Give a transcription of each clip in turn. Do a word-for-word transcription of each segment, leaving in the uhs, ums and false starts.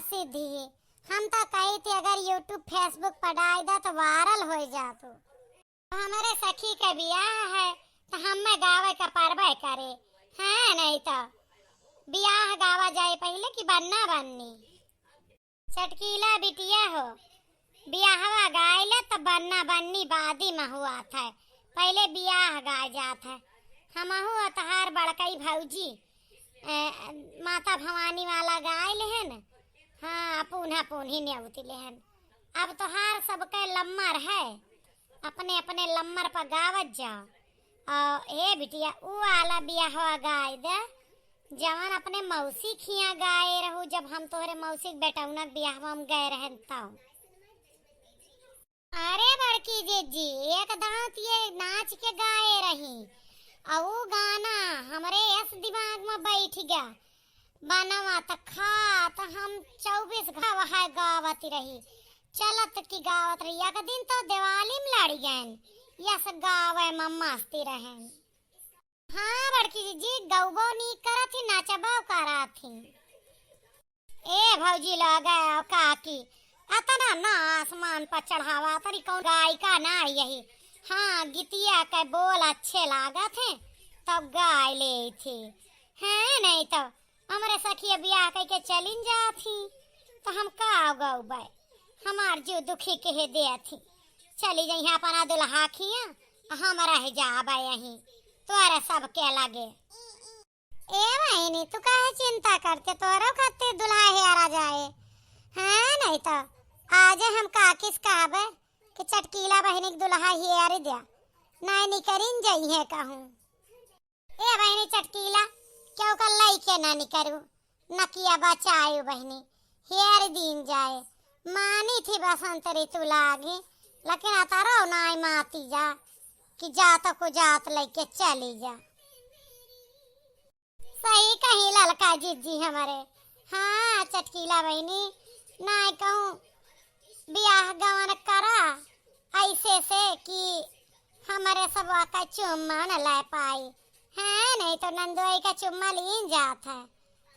सिद्धि, हम तो कही थी अगर YouTube, Facebook पर डाल दा तो viral हो जातू। हमरे सखी के बियाह है तो हमें गावे का परबे करे, है नहीं तो बियाह गावा जाए पहले कि बन्ना बन्नी। चटकीला बिटिया हो, बियाहवा गाय ले तब बन्ना बन्नी बादी में हुआ था, पहले बियाह गाय जात है। हमहू अतहार बड़कई भौजी, ए, माता भवानी वाला गाय लेहन, हाँ, पून्हा पून्ही नेवती लेहन। अब तोहार सबके लम्मर है, अपने अपने लम्मर पर गावत जाओ। और ए बिटिया, ऊ वाला बियाहवा गाय दे, जवन अपने मौसी खिया गाए रहू, जब हम तोहरे मौसी के बेटौना के बियाहवा में गए रहन तब। अरे बड़की जीजी, एक दांत ये नाच के गाए रही, और ऊ गाना हमरे यस दिमाग में बैठ गया। बनवा त खात हम चउबीस घंटा वह गावत रही, चलत की गावत रही। एक दिन तो दिवाली में लड़ गए, यस गावे में मस्ती रहे। हाँ बड़की जीजी, गौबो नीक करत ही, नचबो करत ही। ए भौजी लगे काकी, अतना ना आसमान पर चढ़ावा, तनी कौन गायिका ना यही। हाँ, गीतिया के बोल अच्छे लागत हैं, तब गाय ले थी। हैं, नहीं तो हमरे सखिया बियाह कइके चलिन जात ही, तो हम का गौबे? हमार जीव दुखी कहे देत ही। चली जइहे अपना दुल्हा खिया, हम रह जाबे यहीं, तोरे सबके लगे। ए बहिनी, तू काहे चिंता करते, तोरो खातिर दुल्हा हेरा जाए। हाँ, नहीं तो आज हम काकी से कहबे कि चटकीला बहिनी के दुल्हा हेर द्या, नहीं निकरिन जइहे कहूँ। ए बहिनी चटकीला, केहू का लइके ना निकरू, नकिया बचायू बहिनी, हेर दीन जाए। मानी थी बसंत ऋतु लागे, लेकिन अतरो नाई माती जा कि जात को जात लइके चली जा। सही कही ललका जीजी हमरे। हाँ चटकीला बहिनी, नाई कहूँ बियाह गवन करा ऐसे से कि हमरे सब का चुम्मा न ले पाई। हाँ, नहीं तो नंदोई का चुम्मा लीन जात है।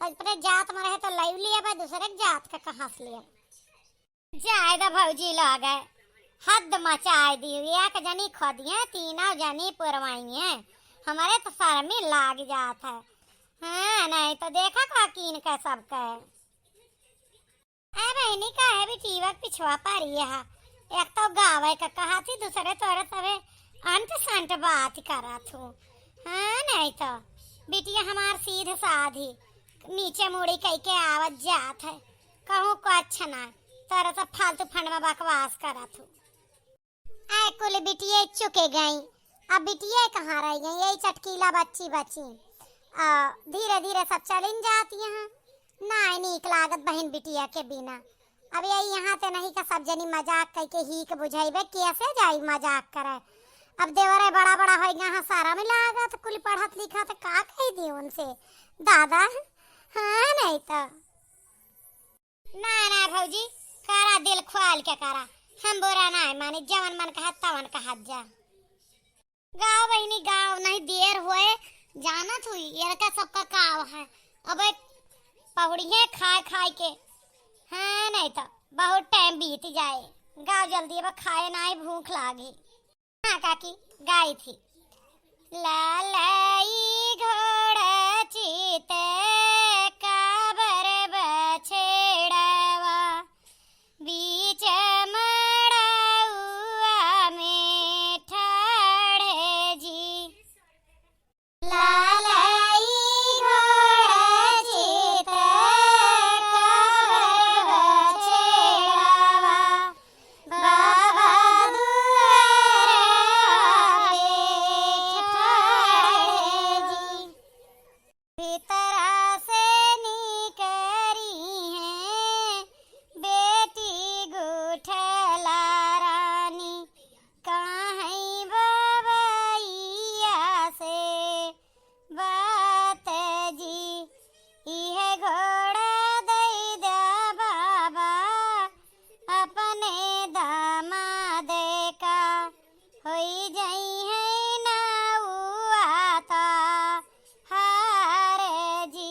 अपने जात में रहे तो लई लिया बा, दूसरे के जात का कहाँ से लिया? जाए दा भौजी लगे, हद मचाए दी। एक जनी खोदिए, तीनों जनी पुरवाइए। हमरे तो शर्मी लाग जात है। हाँ, नहीं तो देखा का कीन के सबके। ए बहिनी, काहे बिटिया के पिछवा परी है? एक तो गावे का कहा थी, दूसरे तोरे सबे अंट संट बात करत हूँ। हाँ, नहीं तो बिटिया हमार सीध साधी नीचे मुड़ी कई के आवत जात है, कहूँ कुछ ना, तोरे सब फालतू फंड में बकवास करत हूँ। आए कुल बिटिये चुके गई, अब बिटिये कहाँ रह गई, यही चटकीला बच्ची बची। आ, धीरे धीरे सब चलिन जाती हैं, नाई नीक लागत बहिन बिटिया के बिना। अब यही यहाँ ते नहीं का सब जनी मजाक कइके हीक बुझाइबे, कैसे जाई मजाक करे। अब देवरे बड़ा बड़ा होई गया, हाँ, शरम लागत, कुल पढ़त लिखत, का कही दी उनसे दादा। हाँ, नहीं तो। ना, ना भौजी, करा दिल खोल के करा, हम बुरा ना है मानी, जवन मन कहत तवन कहत जा। गाओ बहिनी गाओ, नहीं देर होए, जानत हुई, एरका सबका काव है, अब एक पहुड़िए खाए खाए के, हाँ, नहीं तो बहुत टाइम बीत जाए। गाओ जल्दी, अब खाए ना है, भूख लागी। हाँ काकी, गाई थी। लालई घोड़ा चीत काबर बछेड़वा, बीच मड़उआ में ठाढ़े जी। लालई घोड़ा चीत काबर बछेड़वा, बाबा दुआरे ठाढ़े जी। भीतरा से निकरी हैं बेटी गुठला रानी, काहे बबैया से बात जी। इहे घोड़ा दई द्या बाबा अपने दामाद का, होई जइहैं नउआ तोहार जी।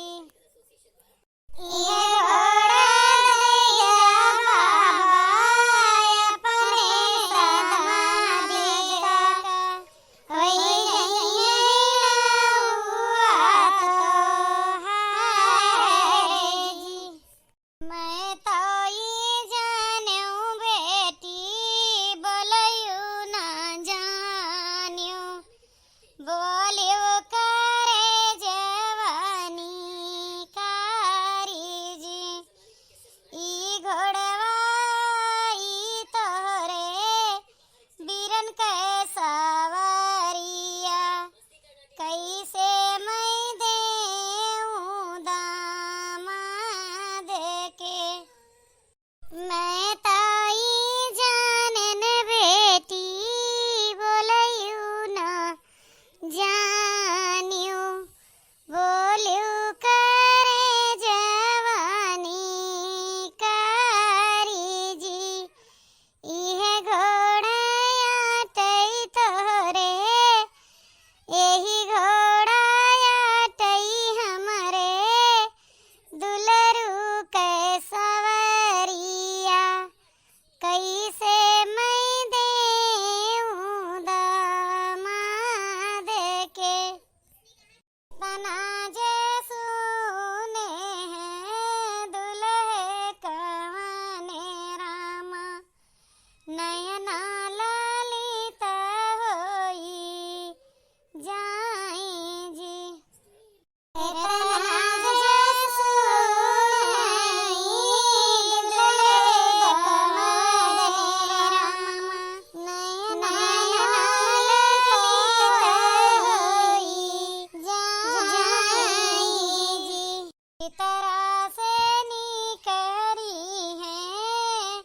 भीतरा से निकरी है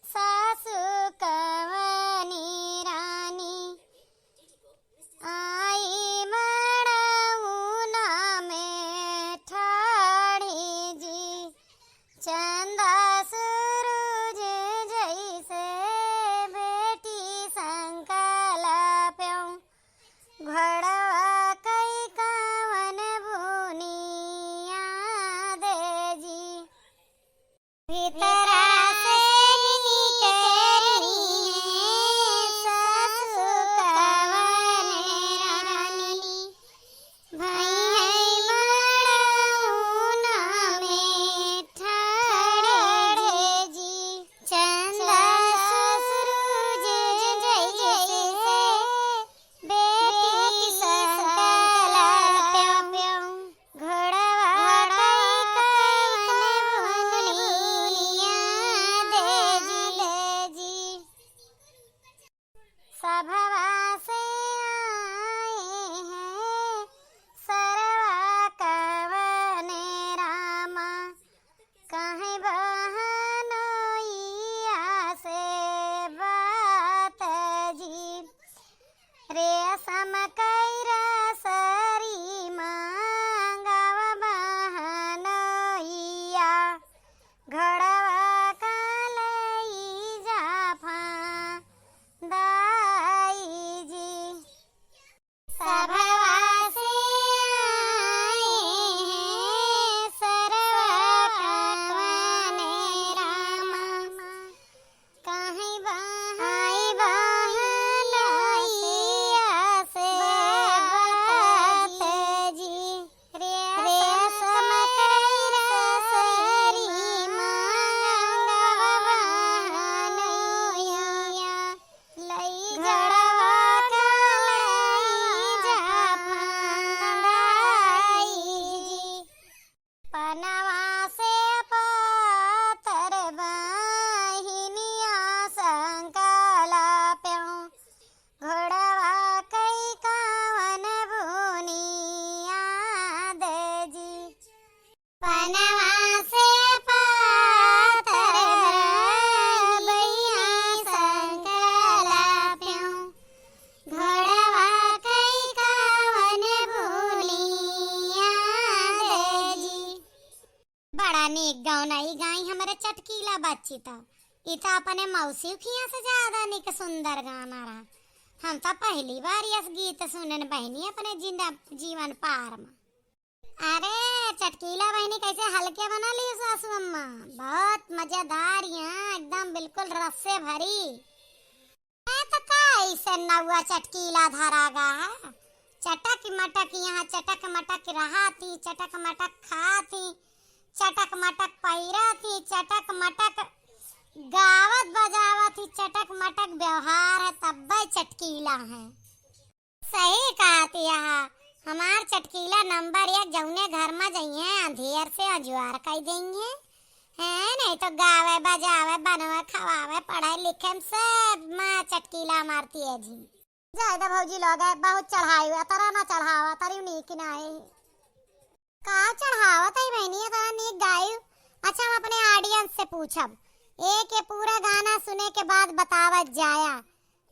सासु कवनी रानी, आई मड़उना में ठाढ़ी जी। चंदा सूरज जैसे बेटी संकल्प्यौ, घोड़वा कई कवन बुनिया दे जी। भीतरा से निकरी है सासु कवन रानी, भई है मड़उना में ठाढ़े जी। चंदा सूरज जैसे बेटी संकल्प्यौ, घोड़वा कई कवन बुनिया दे जी। सभवा से आए हैं सरवा कवन रामा, कहीं बहनोइया से बात जी। रेशम कई रसरी मांगव बहनोइया, घोड़वा का लई जा फांदाई जी। सभवा से आए हैं सरवा कवन रामा, कहीं बहनोइया से बात जी। रेशम कई रसरी मांगव बहनोइया, लई घोड़वा का लई जा फांदाई जी। पनवा से पातर बहिनिया संकल्प्यौ, घोड़वा कई कवन बुनिया दे जी। पनवा से पातर बहिनिया संकल्प्यौ, घोड़वा कई कवन बुनिया दे जी। बड़ा नीक गवनई गाई हमरे चटकीला बच्ची त। ई त अपने मौसी खिया से ज्यादा नीक सुंदर गाना रहा। हम त पहली बार यस गीत सुनन बहिनी अपने जिंदा जीवन पार में। अरे चटकीला बहिनी कैसे हल्के बना ली सासू अम्मा, बहुत मजेदार यहाँ एकदम बिल्कुल रस से भरी। मैं तो का ऐसे नौआ चटकीला धरा गा है, चटक मटक यहाँ चटक मटक रहा थी, चटक मटक खा थी, चटक मटक पहिरा थी, चटक मटक गावत बजावत थी, चटक मटक व्यवहार है, तब्बे चटकीला है। सही कहत यहा, हमार चटकीला नंबर एक, जौने घर में जइहे अंधियर से अजुआर कई देइहे, हैं, नहीं तो गावे, बजावे, बनवे, खवावे, पढ़े, लिखे में सब माँ चटकीला मारती है जी। जायदा भौजी लोग है, बहुत चढ़ाई हुआ, तरा ना चढ़ावा, तरी नीक ना है। का चढ़ावत है बहनी, इतना नीक गायु। अच्छा, हम अपने audience से पूछब, एक ये पूरा गाना सुने के बाद बतावत जाया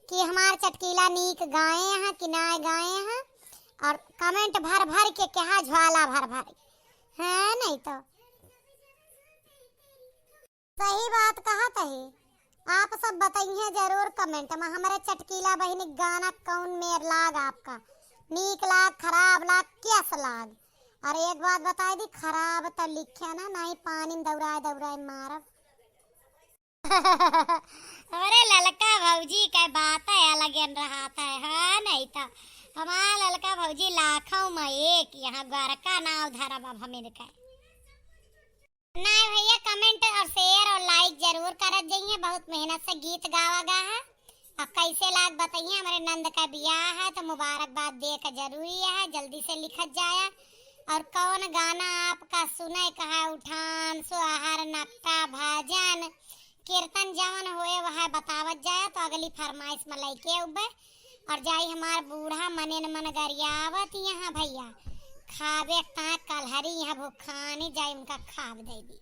कि हमार चटकीला नीक गाए हैं कि ना गाए हैं, और comment भर भर के कहा, ज्वाला भर भर, हैं नहीं तो। सही बात कहत है। आप सब बताइए जरूर comment में, हमरे चटकीला बहिनी गाना कौन मेर लाग आपका, नीक लाग, खराब लाग, कैस लाग। और एक बात बताई दी, खराब तो लिखे ना, नहीं पानी में दौड़ाए दौड़ाए मारब। हमरे ललका भौजी के बात है अलगे रहत है, हाँ नहीं तो हमार ललका भौजी लाखों में एक, यहाँ गोरका नाव धरब अब हम इनके। नाय भैया, comment और share और like जरूर करत जइहे। बहुत मेहनत से गीत गावा गा है। और कैसे लाग बताइए, हमरे नंद का बियाह है तो मुबारकबाद दे का जरूरी है, जल्दी से लिखत जाया। और कौन गाना आपका सुने का है, उठान, सोहर, नपटा, भजन, कीर्तन जवन होए वह बतावत जाया, तो अगली फरमाइश में लेके उबे। और जाई हमार बूढ़ा मने न मन गरियावत यहाँ भैया, खाबे ता कलहरी यहाँ भुखानी जाई, उनका खाब दे दी।